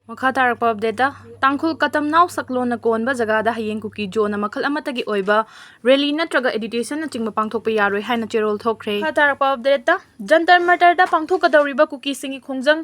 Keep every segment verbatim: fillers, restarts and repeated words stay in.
ꯃꯈꯥ ꯇꯥꯔꯛꯄ ꯑꯞꯗꯦꯠꯇ, ꯇꯥꯡꯈꯨꯜ ꯀꯇꯝꯅꯥꯎ ꯁꯛꯂꯣꯟꯅ ꯀꯣꯟꯕ ꯖꯒꯥꯗ ꯍꯌꯦꯡ ꯀꯨꯀꯤ ꯖꯣꯟ ꯑꯃꯈꯜ ꯑꯃꯠꯇꯒꯤ ꯑꯣꯏꯕ ꯔꯦꯂꯤ ꯅꯠꯇ꯭ꯔꯒ ꯑꯦꯖꯤꯇꯦꯁꯟꯅꯆꯤꯡꯕ ꯄꯥꯡꯊꯣꯛꯄ ꯌꯥꯔꯣꯏ ꯍꯥꯏꯅ ꯆꯦꯔꯣꯜ ꯊꯣꯛꯈ꯭ꯔꯦ꯫ ꯃꯈꯥ ꯇꯥꯔꯛꯄ ꯑꯞꯗꯦꯠꯇ, ꯖꯟꯇꯔ ꯃꯟꯇꯔꯗ ꯄꯥꯡꯊꯣꯛꯀꯗꯧꯔꯤꯕ ꯀꯨꯀꯤꯁꯤꯡꯒꯤ ꯈꯣꯡꯖꯪ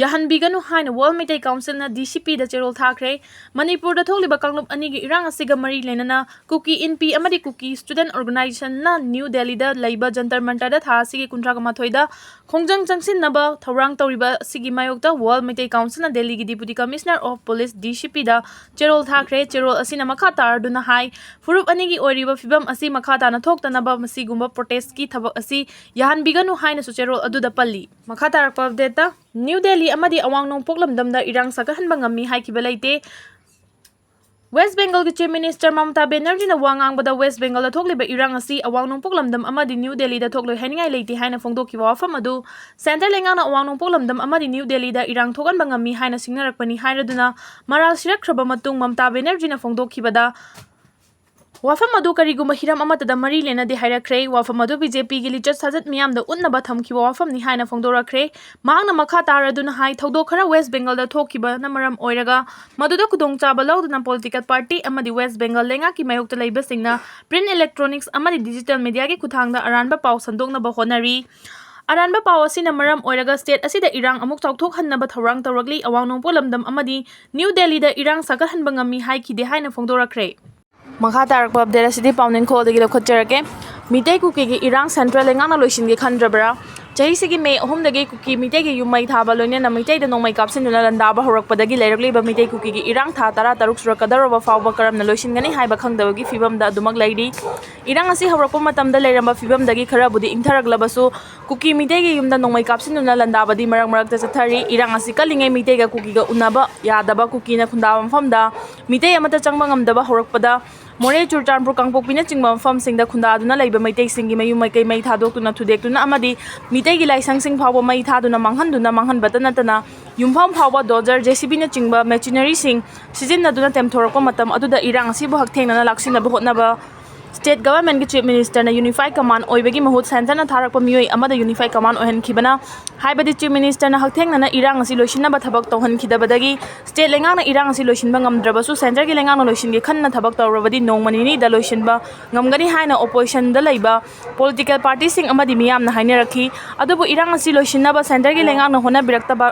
ꯌꯥꯍꯟꯕꯤꯒꯅꯨ ꯍꯥꯏꯅ ꯋꯥꯔꯜ ꯃꯩꯇꯩ ꯀꯥꯎꯟꯁꯤꯜꯅ ꯗꯤ ꯁꯤ ꯄꯤꯗ ꯆꯦꯔꯣꯜ ꯊꯥꯈ꯭ꯔꯦ꯫ ꯃꯅꯤꯄꯨꯔꯗ ꯊꯣꯛꯂꯤꯕ ꯀꯥꯡꯂꯨꯞ ꯑꯅꯤꯒꯤ ꯏꯔꯥꯡ ꯑꯁꯤꯒ ꯃꯔꯤ ꯂꯩꯅꯅ ꯀꯨꯀꯤ ꯏꯟꯄꯤ ꯑꯃꯗꯤ ꯀꯨꯀꯤ ꯁ꯭ꯇꯨꯗꯦꯟꯠ ꯑꯣꯔꯒꯅꯥꯏꯖꯦꯁꯟꯅ ꯅ꯭ꯌꯨ ꯗꯦꯜꯂꯤꯗ ꯂꯩꯕ ꯖꯟꯇꯔ ꯃꯟꯇꯔꯗ ꯊꯥ ꯑꯁꯤꯒꯤ ꯀꯨꯟꯊ꯭ꯔꯥ ꯃꯥꯊꯣꯏꯗ ꯈꯣꯡꯖꯪ ꯆꯪꯁꯤꯟꯅꯕ ꯊꯧꯔꯥꯡ ꯇꯧꯔꯤꯕ ꯑꯁꯤꯒꯤ ꯃꯥꯌꯣꯛꯇ ꯋꯥꯔꯜ ꯃꯩꯇꯩ ꯀꯥꯎꯟꯁꯤꯜꯅ ꯗꯦꯜꯂꯤꯒꯤ Deputy Commissioner of Police, ꯗꯤ ꯁꯤ ꯄꯤꯗ ꯆꯦꯔꯣꯜ ꯊꯥꯈ꯭ꯔꯦ꯫ ꯆꯦꯔꯣꯜ ꯑꯁꯤꯅ ꯃꯈꯥ ꯇꯥꯔꯗꯨꯅ ꯍꯥꯏ, ꯐꯨꯔꯨꯞ ꯑꯅꯤꯒꯤ ꯑꯣꯏꯔꯤꯕ ꯐꯤꯕꯝ ꯑꯁꯤ ꯃꯈꯥ ꯇꯥꯅ ꯊꯣꯛꯇꯅꯕ ꯃꯁꯤꯒꯨꯝꯕ ꯄ꯭ꯔꯣꯇꯦꯁꯀꯤ ꯊꯕꯛ ꯑꯁꯤ ꯌꯥꯍꯟꯕꯤꯒꯅꯨ ꯍꯥꯏꯅꯁꯨ ꯆꯦꯔꯣꯜ ꯑꯗꯨꯗ ꯄꯜꯂꯤ꯫ ꯃꯈꯥ ꯇꯥꯔꯛꯄ ꯑꯞꯗꯦꯠꯇ, ꯅ꯭ꯌꯨ ꯗꯦꯜꯂꯤ ꯑꯃꯗꯤ ꯑꯋꯥꯡ ꯅꯣꯡꯄꯣꯛ ꯂꯝꯗꯝꯗ ꯏꯔꯥꯡ ꯁꯥꯒꯠꯍꯟꯕ ꯉꯝꯃꯤ ꯍꯥꯏꯈꯤꯕ ꯂꯩꯇꯦ꯫ ꯋꯦꯁ ꯕꯦꯡꯒꯜꯒꯤ Chief Minister ꯃꯃꯇꯥ ꯕꯦꯅꯔꯖꯤꯅ ꯋꯥ ꯉꯥꯡꯕꯗ ꯋꯦꯁ ꯕꯦꯡꯒꯜꯗ ꯊꯣꯛꯂꯤꯕ ꯏꯔꯥꯡ ꯑꯁꯤ ꯑꯋꯥꯡ ꯅꯣꯡꯄꯣꯛ ꯂꯝꯗꯝ ꯑꯃꯗꯤ ꯅ꯭ꯌꯨ ꯗꯦꯜꯂꯤꯗ ꯊꯣꯛꯂꯣꯏ ꯍꯥꯏꯅꯤꯡꯉꯥꯏ ꯂꯩꯇꯦ ꯍꯥꯏꯅ ꯐꯣꯡꯗꯣꯛꯈꯤꯕ ꯋꯥꯐꯝ ꯑꯗꯨ ꯁꯦꯟꯇꯔ ꯂꯩꯉꯥꯛꯅ ꯑꯋꯥꯡ ꯅꯣꯡꯄꯣꯛ ꯂꯝꯗꯝ ꯑꯃꯗꯤ ꯅ꯭ꯌꯨ ꯗꯦꯜꯂꯤꯗ ꯏꯔꯥꯡ ꯊꯣꯛꯍꯟꯕ ꯉꯝꯃꯤ ꯍꯥꯏꯅ ꯁꯤꯡꯅꯔꯛꯄꯅꯤ ꯍꯥꯏꯔꯗꯨꯅ ꯃꯔꯥꯜ ꯁꯤꯔꯛꯈ꯭ꯔꯕ ꯃꯇꯨꯡ ꯃꯃꯇꯥ ꯕꯦꯅꯔꯖꯤꯅ ꯐꯣꯡꯗꯣꯛꯈꯤꯕꯗ ꯋꯥꯐꯝ ꯑꯗꯨ ꯀꯔꯤꯒꯨꯝꯕ ꯍꯤꯔꯝ ꯑꯃꯠꯇꯗ ꯃꯔꯤ ꯂꯩꯅꯗꯦ ꯍꯥꯏꯔꯛꯈ꯭ꯔꯦ꯫ ꯋꯥꯐꯝ ꯑꯗꯨ ꯕꯤ ꯖꯦ ꯄꯤꯒꯤ ꯂꯤꯆꯠ ꯁꯥꯖꯠ ꯃꯤꯌꯥꯝꯗ ꯎꯠꯅꯕ ꯊꯝꯈꯤꯕ ꯋꯥꯐꯝꯅꯤ ꯍꯥꯏꯅ ꯐꯣꯡꯗꯣꯔꯛꯈ꯭ꯔꯦ꯫ ꯃꯍꯥꯛꯅ ꯃꯈꯥ ꯇꯥꯔꯗꯨꯅ ꯍꯥꯏ, ꯊꯧꯗꯣꯛ ꯈꯔ ꯋꯦꯁ ꯕꯦꯡꯒꯜꯗ ꯊꯣꯛꯈꯤꯕꯅ ꯃꯔꯝ ꯑꯣꯏꯔꯒ ꯃꯗꯨꯗ ꯈꯨꯗꯣꯡꯆꯥꯕ ꯂꯧꯗꯨꯅ ꯄꯣꯂꯤꯇꯤꯀꯦꯜ ꯄꯥꯔꯇꯤ ꯑꯃꯗꯤ ꯋꯦꯁ ꯕꯦꯡꯒꯜ ꯂꯩꯉꯥꯛꯀꯤ ꯃꯥꯌꯣꯛꯇ ꯂꯩꯕꯁꯤꯡꯅ ꯄ꯭ꯔꯤꯟꯠ ꯏꯂꯦꯛꯇ꯭ꯔꯣꯅꯤꯛꯁ ꯑꯃꯗꯤ ꯗꯤꯖꯤꯇꯦꯜ ꯃꯦꯗꯤꯌꯥꯒꯤ ꯈꯨꯠꯊꯥꯡꯗ ꯑꯔꯥꯟꯕ ꯄꯥꯎ ꯁꯟꯗꯣꯛꯅꯕ ꯍꯣꯠꯅꯔꯤ꯫ ꯑꯔꯥꯟꯕ ꯄꯥꯎ ꯑꯁꯤꯅ ꯃꯔꯝ ꯑꯣꯏꯔꯒ ꯁ꯭ꯇꯦꯠ ꯑꯁꯤꯗ ꯏꯔꯥꯡ ꯑꯃꯨꯛ ꯆꯥꯎꯊꯣꯛꯍꯟꯅꯕ ꯊꯧꯔꯥꯡ ꯇꯧꯔꯛꯂꯤ꯫ ꯑꯋꯥꯡ ꯅꯣꯡꯄꯣꯛ ꯂꯝꯗꯝ ꯑꯃꯗꯤ ꯅ꯭ꯌꯨ ꯗꯦꯜꯂꯤꯗ ꯏꯔꯥꯡ ꯁꯥꯒꯠꯍꯟꯕ ꯉꯝꯃꯤ ꯍꯥꯏꯈꯤꯗꯦ ꯍꯥꯏꯅ ꯐꯣꯡꯗꯣꯔꯛꯈ꯭ꯔꯦ꯫ ꯃꯈꯥ ꯇꯥꯔꯛꯄ ꯑꯞꯗꯦꯠ ꯑꯁꯤꯗꯤ ꯄꯥꯎꯅꯤꯡꯈꯣꯜꯗꯒꯤ ꯂꯧꯈꯠꯆꯔꯛꯀꯦ꯫ ꯃꯤꯇꯩ ꯀꯨꯀꯤꯒꯤ ꯏꯔꯥꯡ ꯁꯦꯟꯇ꯭ꯔꯦꯜ ꯂꯩꯉꯥꯛꯅ ꯂꯣꯏꯁꯤꯟꯒꯦ ꯈꯟꯗ꯭ꯔꯕ꯭ꯔꯥ? ꯆꯍꯤꯁꯤꯒꯤ ꯃꯦ ꯑꯍꯨꯝꯗꯒꯤ ꯀꯨꯀꯤ ꯃꯤꯇꯩꯒꯤ ꯌꯨꯝ ꯃꯩ ꯊꯥꯕ ꯂꯣꯏꯅꯅ ꯃꯤꯇꯩꯗ ꯅꯣꯡꯃꯩ ꯀꯥꯞꯁꯤꯟꯗꯨꯅ ꯂꯥꯟꯗꯥꯕ ꯍꯧꯔꯛꯄꯗꯒꯤ ꯂꯩꯔꯛꯂꯤꯕ ꯃꯤꯇꯩ ꯀꯨꯀꯤꯒꯤ ꯏꯔꯥꯡ ꯊꯥ ꯇꯔꯥ ꯇꯔꯨꯛ ꯁꯨꯔꯛꯀꯗꯧꯔꯕ ꯐꯥꯎꯕ ꯀꯔꯝꯅ ꯂꯣꯏꯁꯤꯟꯒꯅꯤ ꯍꯥꯏꯕ ꯈꯪꯗꯕꯒꯤ ꯐꯤꯕꯝꯗ ꯑꯗꯨꯃꯛ ꯂꯩꯔꯤ꯫ ꯏꯔꯥꯡ ꯑꯁꯤ ꯍꯧꯔꯛꯄ ꯃꯇꯝꯗ ꯂꯩꯔꯝꯕ ꯐꯤꯕꯝꯗꯒꯤ ꯈꯔꯕꯨꯗꯤ ꯏꯪꯊꯔꯛꯂꯕꯁꯨ, ꯀꯨꯀꯤ ꯃꯤꯇꯩꯒꯤ ꯌꯨꯝꯗ ꯅꯣꯡꯃꯩ ꯀꯥꯞꯁꯤꯟꯗꯨꯅ ꯂꯥꯟꯗꯥꯕꯗꯤ ꯃꯔꯛ ꯃꯔꯛꯇ ꯆꯠꯊꯔꯤ꯫ ꯏꯔꯥꯡ ꯑꯁꯤ ꯀꯜꯂꯤꯉꯩ ꯃꯤꯇꯩꯒ ꯀꯨꯀꯤꯒ ꯎꯅꯕ ꯌꯥꯗꯕ, ꯀꯨꯀꯤꯅ ꯈꯨꯟꯗꯥꯕ ꯃꯐꯝꯗ ꯃꯤꯇꯩ ꯑꯃꯠꯇ ꯆꯪꯕ ꯉꯝꯗꯕ ꯍꯧꯔꯛꯄꯗ, ꯃꯣꯔꯦ, ꯆꯨꯔꯆꯥꯟꯄꯨꯔ, ꯀꯥꯡꯄꯣꯛꯄꯤꯅꯆꯤꯡꯕ ꯃꯐꯝꯁꯤꯡꯗ ꯈꯨꯟꯗꯥꯗꯨꯅ ꯂꯩꯕ ꯃꯩꯇꯩꯁꯤꯡꯒꯤ ꯃꯌꯨꯝ ꯃꯀꯩ ꯃꯩ ꯊꯥꯗꯣꯛꯇꯨꯅ ꯊꯨꯗꯦꯛꯇꯨꯅ ꯑꯃꯗꯤ ꯃꯤꯇꯩꯒꯤ ꯂꯥꯏꯁꯪꯁꯤꯡ ꯐꯥꯎꯕ ꯃꯩ ꯊꯥꯗꯨꯅ ꯃꯥꯡꯍꯟꯗꯨꯅ, ꯃꯥꯡꯍꯟꯕꯇ ꯅꯠꯇꯅ ꯌꯨꯝꯐꯝ ꯐꯥꯎꯕ ꯗꯣꯖꯔ, ꯖꯦ ꯁꯤ ꯕꯤꯅꯆꯤꯡꯕ ꯃꯦꯆꯤꯅꯔꯤꯁꯤꯡ ꯁꯤꯖꯤꯟꯅꯗꯨꯅ ꯇꯦꯝꯊꯣꯔꯛꯄ ꯃꯇꯝ ꯑꯗꯨꯗ ꯏꯔꯥꯡ ꯑꯁꯤꯕꯨ ꯍꯛꯊꯦꯡꯅꯅ ꯂꯥꯛꯁꯤꯟꯅꯕ ꯍꯣꯠꯅꯕ State Governmentꯀꯤ Chief Ministerꯅ Unified Command ꯑꯣꯏꯕꯒꯤ ꯃꯍꯨꯠ Centreꯅ ꯊꯥꯔꯛꯄ ꯃꯤꯑꯣꯏ ꯑꯃꯗ Unified Command ꯑꯣꯏꯍꯟꯈꯤꯕꯅ, ꯍꯥꯏꯕꯗꯤ Chief Ministerꯅ ꯍꯛꯊꯦꯡꯅꯅ ꯏꯔꯥꯡ ꯑꯁꯤ ꯂꯣꯏꯁꯤꯟꯅꯕ ꯊꯕꯛ ꯇꯧꯍꯟꯈꯤꯗꯕꯗꯒꯤ state ꯂꯩꯉꯥꯛꯅ ꯏꯔꯥꯡ ꯑꯁꯤ ꯂꯣꯏꯁꯤꯟꯕ ꯉꯝꯗ꯭ꯔꯕꯁꯨ centreꯒꯤ ꯂꯩꯉꯥꯛꯅ ꯂꯣꯏꯁꯤꯟꯒꯦ ꯈꯟꯅ ꯊꯕꯛ ꯇꯧꯔꯕꯗꯤ ꯅꯣꯡꯃ ꯅꯤꯅꯤꯗ ꯂꯣꯏꯁꯤꯟꯕ ꯉꯝꯒꯅꯤ ꯍꯥꯏꯅ oppositionꯗ ꯂꯩꯕ political partyꯁꯤꯡ ꯑꯃꯗꯤ ꯃꯤꯌꯥꯝꯅ ꯍꯥꯏꯅꯔꯛꯈꯤ꯫ ꯑꯗꯨꯕꯨ ꯏꯔꯥꯡ ꯑꯁꯤ ꯂꯣꯏꯁꯤꯟꯅꯕ centreꯒꯤ ꯂꯩꯉꯥꯛꯅ ꯍꯣꯠꯅꯕꯤꯔꯛꯇꯕ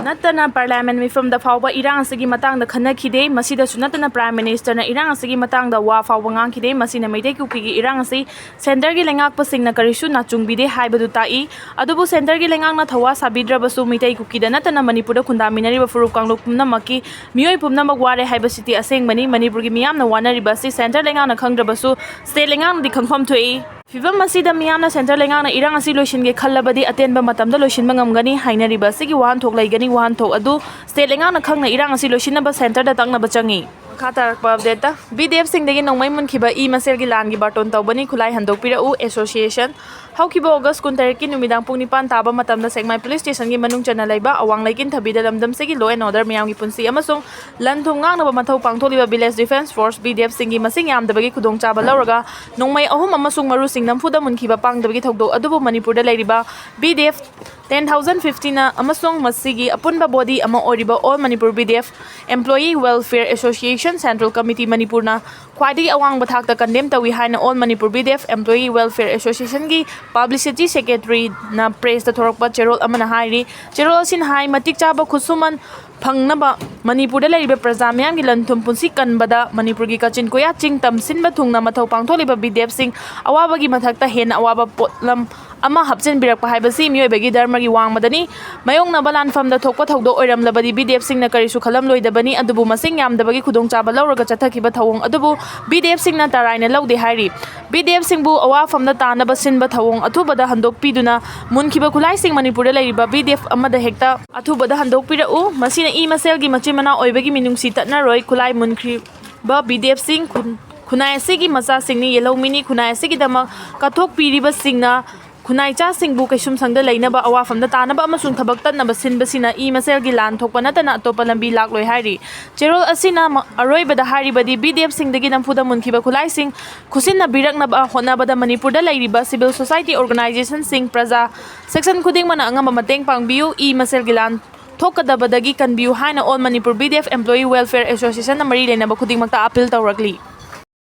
ꯅꯠꯇꯅ Parliament ꯃꯤꯐꯝꯗ ꯐꯥꯎꯕ ꯏꯔꯥꯡ ꯑꯁꯤꯒꯤ ꯃꯇꯥꯡꯗ ꯈꯟꯅꯈꯤꯗꯦ꯫ ꯃꯁꯤꯗꯁꯨ ꯅꯠꯇꯅ Prime Ministerꯅ ꯏꯔꯥꯡ ꯑꯁꯤꯒꯤ ꯃꯇꯥꯡꯗ ꯋꯥ ꯐꯥꯎꯕ ꯉꯥꯡꯈꯤꯗꯦ꯫ ꯃꯁꯤꯅ ꯃꯩꯇꯩ ꯀꯨꯀꯤꯒꯤ ꯏꯔꯥꯡ ꯑꯁꯤ centreꯒꯤ ꯂꯩꯉꯥꯛꯄꯁꯤꯡꯅ ꯀꯔꯤꯁꯨ ꯅꯥꯆꯨꯡꯕꯤꯗꯦ ꯍꯥꯏꯕꯗꯨ ꯇꯥꯛꯏ꯫ ꯑꯗꯨꯕꯨ centreꯒꯤ ꯂꯩꯉꯥꯛꯅ ꯊꯧꯋꯥ ꯁꯥꯕꯤꯗ꯭ꯔꯕꯁꯨ ꯃꯤꯇꯩ ꯀꯨꯀꯤꯗ ꯅꯠꯇꯅ ꯃꯅꯤꯄꯨꯔꯗ ꯈꯨꯟꯗꯥꯃꯤꯟꯅꯔꯤꯕ ꯐꯨꯔꯨꯞ ꯀꯥꯡꯂꯨꯞ ꯄꯨꯝꯅꯃꯛꯀꯤ ꯃꯤꯑꯣꯏ ꯄꯨꯝꯅꯃꯛ ꯋꯥꯔꯦ ꯍꯥꯏꯕꯁꯤꯗꯤ ꯑꯁꯦꯡꯕꯅꯤ꯫ ꯃꯅꯤꯄꯨꯔꯒꯤ ꯃꯤꯌꯥꯝꯅ ꯋꯥꯅꯔꯤꯕ ꯑꯁꯤ centre ꯂꯩꯉꯥꯛꯅ ꯈꯪꯗ꯭ꯔꯕꯁꯨ state ꯂꯩꯉꯥꯛꯅꯗꯤ ꯈꯪꯐꯝ ꯊꯣꯛꯏ꯫ ꯐꯤꯚꯝ ꯑꯁꯤꯗ ꯃꯤꯌꯥꯝꯅ centre ꯂꯩꯉꯥꯛꯅ ꯏꯔꯥꯡ ꯑꯁꯤ ꯂꯣꯏꯁꯤꯟꯒꯦ ꯈꯜꯂꯕꯗꯤ ꯑꯇꯦꯟꯕ ꯃꯇꯝꯗ ꯂꯣꯏꯁꯤꯟꯕ ꯉꯝꯒꯅꯤ ꯍꯥꯏꯅꯔꯤꯕ ꯑꯁꯤꯒꯤ ꯋꯥꯍꯟꯊꯣꯛ ꯂꯩꯒꯅꯤ꯫ ꯋꯥꯍꯟꯊꯣꯛ ꯑꯗꯨ state ꯂꯩꯉꯥꯛꯅ ꯈꯪꯅ ꯏꯔꯥꯡ ꯑꯁꯤ ꯂꯣꯏꯁꯤꯟꯅꯕ centreꯗ ꯇꯛꯅꯕ ꯆꯪꯏ꯫ ꯃꯈꯥ ꯇꯥꯔꯛꯄ updateꯇ, BDFꯁꯤꯡꯗꯒꯤ ꯅꯣꯡꯃꯩ ꯃꯨꯟꯈꯤꯕ ꯏ ꯃꯁꯦꯜꯒꯤ ꯂꯥꯟꯒꯤ ꯕꯥꯔꯇꯣꯟ ꯇꯧꯕꯅꯤ, ꯈꯨꯠꯂꯥꯏ ꯍꯟꯗꯣꯛꯄꯤꯔꯛꯎ꯫ Association꯫ ꯍꯧꯈꯤꯕ August ꯀꯨꯟꯇꯔꯦꯠꯀꯤ ꯅꯨꯃꯤꯗꯥꯡ ꯄꯨꯡ ꯅꯤꯄꯥꯟ ꯇꯥꯕ ꯃꯇꯝꯗ ꯁꯦꯛꯃꯥꯏ police stationꯒꯤ ꯃꯅꯨꯡ ꯆꯟꯅ ꯂꯩꯕ ꯑꯋꯥꯡ ꯂꯩꯀꯤꯟꯊꯕꯤꯗ ꯂꯝꯗꯝꯁꯤꯒꯤ law and order, ꯃꯤꯌꯥꯝꯒꯤ ꯄꯨꯟꯁꯤ ꯑꯃꯁꯨꯡ ꯂꯟ ꯊꯨꯝ ꯉꯥꯛꯅꯕ ꯃꯊꯧ ꯄꯥꯡꯊꯣꯛꯂꯤꯕ Village Defence Force, BDFꯁꯤꯡꯒꯤ ꯃꯁꯤꯡ ꯌꯥꯝꯗꯕꯒꯤ ꯈꯨꯗꯣꯡꯆꯥꯕ ꯂꯧꯔꯒ ꯅꯣꯡꯃꯩ ꯑꯍꯨꯝ ꯑꯃꯁꯨꯡ ꯃꯔꯨꯁꯤꯡ ꯅꯝꯐꯨꯗ ꯃꯨꯟꯈꯤꯕ ꯄꯥꯡꯗꯕꯒꯤ ꯊꯧꯗꯣꯛ ꯑꯗꯨꯕꯨ ꯃꯅꯤꯄꯨꯔꯗ ꯂꯩꯔꯤꯕ BDF ten thousand fiftyꯅ ꯑꯃꯁꯨꯡ ꯃꯁꯤꯒꯤ ꯑꯄꯨꯟꯕ body ꯑꯃ ꯑꯣꯏꯔꯤꯕ All Manipur BDF Employee Welfare Association Central Committee ꯃꯅꯤꯄꯨꯔꯅ ꯈ꯭ꯋꯥꯏꯗꯒꯤ ꯑꯋꯥꯡꯕ ꯊꯥꯛꯇ condemn ꯇꯧꯏ ꯍꯥꯏꯅ All Manipur BDF Employee Welfare Associationꯒꯤ publicity secretaryꯅ pressꯇ ꯊꯣꯔꯛꯄ ꯆꯦꯔꯣꯜ ꯑꯃꯅ ꯍꯥꯏꯔꯤ꯫ ꯆꯦꯔꯣꯜ ꯑꯁꯤꯅ ꯍꯥꯏ, ꯃꯇꯤꯛ ꯆꯥꯕ ꯈꯨꯠꯁꯨꯃꯟ ꯐꯪꯅꯕ ꯃꯅꯤꯄꯨꯔꯗ ꯂꯩꯔꯤꯕ ꯄ꯭ꯔꯖꯥ ꯃꯤꯌꯥꯝꯒꯤ ꯂꯟ ꯊꯨꯝ ꯄꯨꯟꯁꯤ ꯀꯟꯕꯗ ꯃꯅꯤꯄꯨꯔꯒꯤ ꯀꯥꯆꯤꯟ ꯀꯣꯌꯥ ꯆꯤꯡ ꯇꯝ ꯁꯤꯟꯕ ꯊꯨꯡꯅ ꯃꯊꯧ ꯄꯥꯡꯊꯣꯛꯂꯤꯕ BDFꯁꯤꯡ ꯑꯋꯥꯕꯒꯤ ꯃꯊꯛꯇ ꯍꯦꯟꯅ ꯑꯋꯥꯕ ꯄꯣꯠꯂꯝ ꯑꯃ ꯍꯥꯞꯆꯤꯟꯕꯤꯔꯛꯄ ꯍꯥꯏꯕꯁꯤ ꯃꯤꯑꯣꯏꯕꯒꯤ ꯙꯔꯃꯒꯤ ꯋꯥꯡꯃꯗꯅꯤ꯫ ꯃꯥꯌꯣꯛꯅꯕ ꯂꯥꯟꯐꯝꯗ ꯊꯣꯛꯄ ꯊꯧꯗꯣꯛ ꯑꯣꯏꯔꯝꯂꯕꯗꯤ BDFꯁꯤꯡꯅ ꯀꯔꯤꯁꯨ ꯈꯜꯂꯝꯂꯣꯏꯗꯕꯅꯤ, ꯑꯗꯨꯕꯨ ꯃꯁꯤꯡ ꯌꯥꯝꯗꯕꯒꯤ ꯈꯨꯗꯣꯡꯆꯥꯕ ꯂꯧꯔꯒ ꯆꯠꯊꯈꯤꯕ ꯊꯧꯑꯣꯡ ꯑꯗꯨꯕꯨ BDFꯁꯤꯡꯅ ꯇꯔꯥꯏꯅ ꯂꯧꯗꯦ ꯍꯥꯏꯔꯤ꯫ BDFꯁꯤꯡꯕꯨ ꯑꯋꯥꯐꯝꯗ ꯇꯥꯅꯕ ꯁꯤꯟꯕ ꯊꯧꯑꯣꯡ ꯑꯊꯨꯕꯗ ꯍꯟꯗꯣꯛꯄꯤꯗꯨꯅ ꯃꯨꯟꯈꯤꯕ ꯈꯨꯠꯂꯥꯏꯁꯤꯡ ꯃꯅꯤꯄꯨꯔꯗ ꯂꯩꯔꯤꯕ BDF ꯑꯃꯗ ꯍꯦꯛꯇ ꯑꯊꯨꯕꯗ ꯍꯟꯗꯣꯛꯄꯤꯔꯛꯎ꯫ ꯃꯁꯤꯅ ꯏ ꯃꯁꯦꯜꯒꯤ ꯃꯆꯤꯟ ꯃꯅꯥꯎ ꯑꯣꯏꯕꯒꯤ ꯃꯤꯅꯨꯡꯁꯤ ꯇꯠꯅꯔꯣꯏ꯫ ꯈꯨꯠꯂꯥꯏ ꯃꯨꯟꯈ꯭ꯔꯤꯕ BDFꯁꯤꯡ ꯈꯨꯟ-, ꯈꯨꯟꯅꯥꯏ ꯑꯁꯤꯒꯤ ꯃꯆꯥꯁꯤꯡꯅꯤ, ꯌꯦꯜꯍꯧꯃꯤꯅꯤ꯫ ꯈꯨꯟꯅꯥꯏ ꯑꯁꯤꯒꯤꯗꯃꯛ ꯀꯠꯊꯣꯛꯄꯤꯔꯤꯕꯁꯤꯡꯅ ꯈꯨꯟꯅꯥꯏꯆꯥꯁꯤꯡꯕꯨ ꯀꯩꯁꯨꯝꯁꯪꯗ ꯂꯩꯅꯕ, ꯑꯋꯥꯐꯝꯗ ꯇꯥꯅꯕ ꯑꯃꯁꯨꯡ ꯊꯕꯛ ꯇꯠꯅꯕ ꯁꯤꯟꯕꯁꯤꯅ ꯏ ꯃꯁꯦꯜꯒꯤ ꯂꯥꯟ ꯊꯣꯛꯄ ꯅꯠꯇꯅ ꯑꯇꯣꯞꯄ ꯂꯝꯕꯤ ꯂꯥꯛꯂꯣꯏ ꯍꯥꯏꯔꯤ꯫ ꯆꯦꯔꯣꯜ ꯑꯁꯤꯅ ꯃ-, ꯑꯔꯣꯏꯕꯗ ꯍꯥꯏꯔꯤꯕꯗꯤ, B D F ꯁꯤꯡꯗꯒꯤ ꯅꯝꯐꯨꯗ ꯃꯨꯟꯈꯤꯕ ꯈꯨꯠꯂꯥꯏꯁꯤꯡ ꯈꯨꯠꯁꯤꯟꯅꯕꯤꯔꯛꯅꯕ ꯍꯣꯠꯅꯕꯗ ꯃꯅꯤꯄꯨꯔꯗ ꯂꯩꯔꯤꯕ civil society organization ꯁꯤꯡ, ꯄ꯭ꯔꯖꯥ section ꯈꯨꯗꯤꯡꯃꯛꯅ ꯑꯉꯝꯕ ꯃꯇꯦꯡ ꯄꯥꯡꯕꯤꯌꯨ꯫ ꯏ ꯃꯁꯦꯜꯒꯤ ꯂꯥꯟ ꯊꯣꯛꯀꯗꯕꯗꯒꯤ ꯀꯟꯕꯤꯌꯨ ꯍꯥꯏꯅ All Manipur B D F Employee Welfare Association ꯅ ꯃꯔꯤ ꯂꯩꯅꯕ ꯈꯨꯗꯤꯡꯃꯛꯇ appeal ꯇꯧꯔꯛꯂꯤ꯫